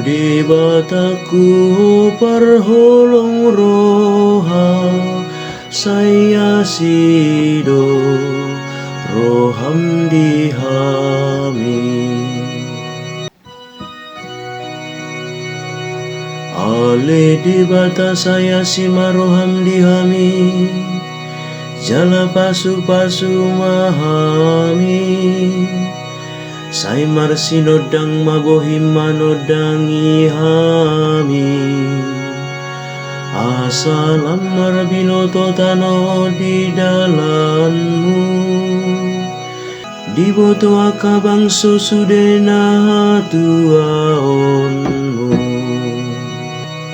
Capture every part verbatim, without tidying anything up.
Debatangku, Ho parholong roha, sai asi do roham di hami. Ale Debata, sai asi ma roham di hami, jala pasupasu ma hami. Sai marsinondang ma bohim manondangi hami, asa lam marbinoto tano di dalanmu, diboto angka bangso sude na hatuaonmu.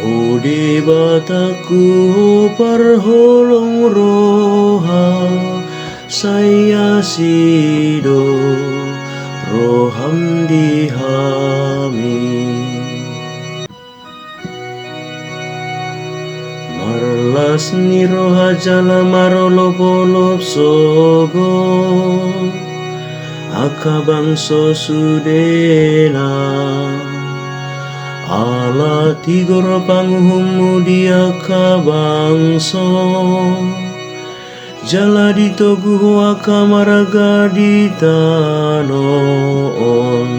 O Debatangku, Ho parholong roha, sai asi do roham di hami. Marlas ni roha jala marolopolop sogot angka bangso sudena, ala tigor panguhummu di angka bangso, jala ditogu Ho angka marga di tano on.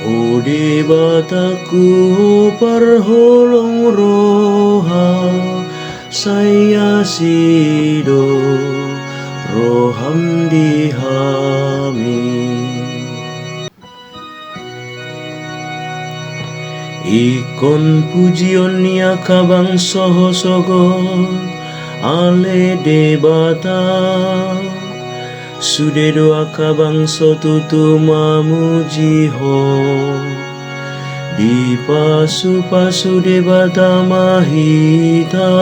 O Debatangku, Ho parholong roha, sai asi do roham di hami. Ingkon pujion ni angka bangso Ho sogot, ale Debata. Sude do angka bangso tutu mamuji Ho. Dipasupasu Debata ma hita.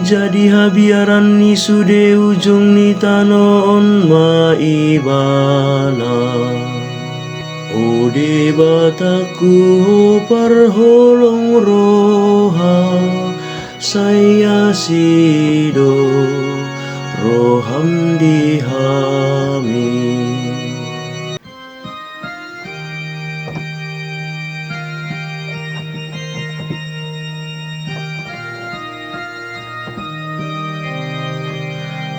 Jadi habiaran ni sude ujung ni tano on ma Ibana. O Debatangku, Ho parholong roha, sai asi do roham di hami.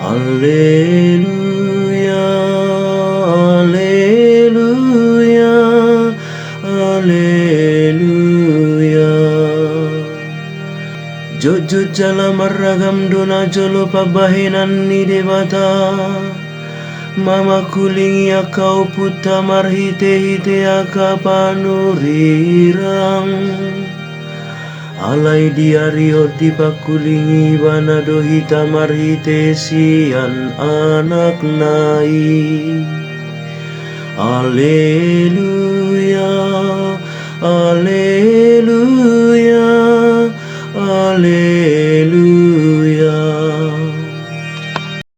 Alleluia, alleluia, alleluia. Jotjot jala marragam do najolo pambahenan ni Debata, mamangkulingi angka ompunta marhitehite angka panurirang. Alai di ari on dipangkulingi Ibana do hita marhite sian Anakna i. Alleluia.